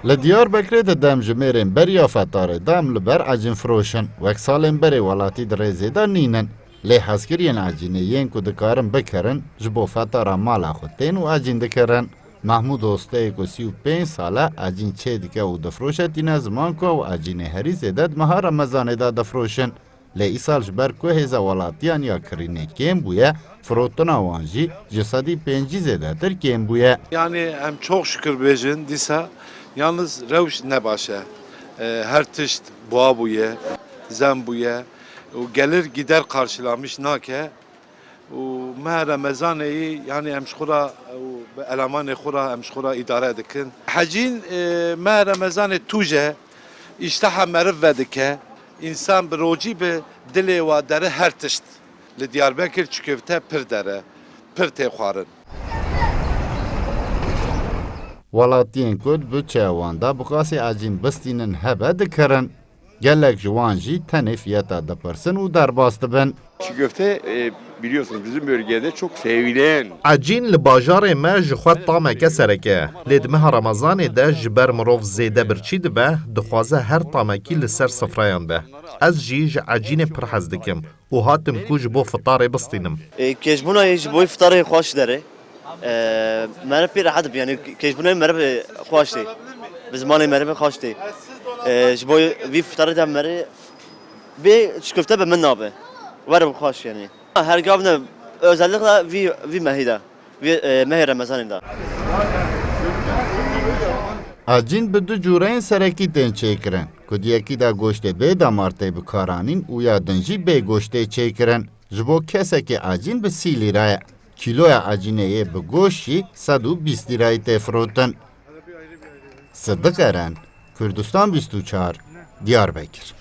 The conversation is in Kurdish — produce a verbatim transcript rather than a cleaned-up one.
Li Diyarbekirê di demjimêrên beriya fetarê de em li ber ecîn firoşin. Wek salên berê welatî di rêzê de nînin. Lê hezkiriyên ecînê yên ku dikarin bikirin, ji bo fetara mala xwe tên û ecîn dikirin. Mehmûd Osteyê ku sî û pênc sal e ecîn çêdike û difroşe, tîne ziman ku ew ecînê herî zêde di meha Remezanê de difroşin. Lê îsal ji ber ku hêza welatiyan ya kirînê kêm bûye, firotina wan jî ji sedî pêncî zêdetir kêm bûye. Yani em çok şükür bêjin dîsa, yalnız rewş ne baş e. E, her tişt boğa bûye, zem bûye û gelir gider karşılamış nake. Û meha Remezanê yî, yani em ji xwe re û bi elemanê xwe re em ji xwe re îdare dikin. Hecîn, e, meha Remezanê tûj e, îşteha meriv vedike, însan bi rocî bi dilê wa dere her tişt. Li Diyarbekir çikofte pir dere, pir tê xwarin. Welatiyên ku di budçeya wan de bi qasî ecîn bistînin hebe dikirin. Gelek ji wan jî tenê fiyeta dipirsin û derbas dibin. Çiğ köfte, e, biliyorsunuz bizim bölgede çok sevilen. Ecîn li bajarê me ji xwe tameke sereke, lê di meha Remezanê de ji ber mirov zêde birçî dibe, dixwaze her tamekî li ser sifreyan be. Ez jî ji ecînê pir hez dikim û hatim ku ji bo fitarê bistînim. E, kêşbûna yê ji bo fitarê xweş dere. E, meriv pê rehet dibî, yani kêşbûna yê meriv xweş tê. Bi zimanê meriv xweş tê. E, ji bo vî fitarê de meriv bê çikofte bi min nabe. Werim xweş yani. Her gavne özellikle vî, vî mehî de. Vî, e, mehê Remezanê de. Ecîn bi du cûreyên serekî tên çêkirin, ku di yekî de goştê bê damar tê bikaranîn û ya din jî bê goşt tê çêkirin. Ji bo kesekê ecîn bi sî lîre ye. Kîloya ecînê yê bi goşt jî sed û bîst lîrayî tê firotin. Sidiq Eren, Kurdistan bîst û çar, Diyarbekir.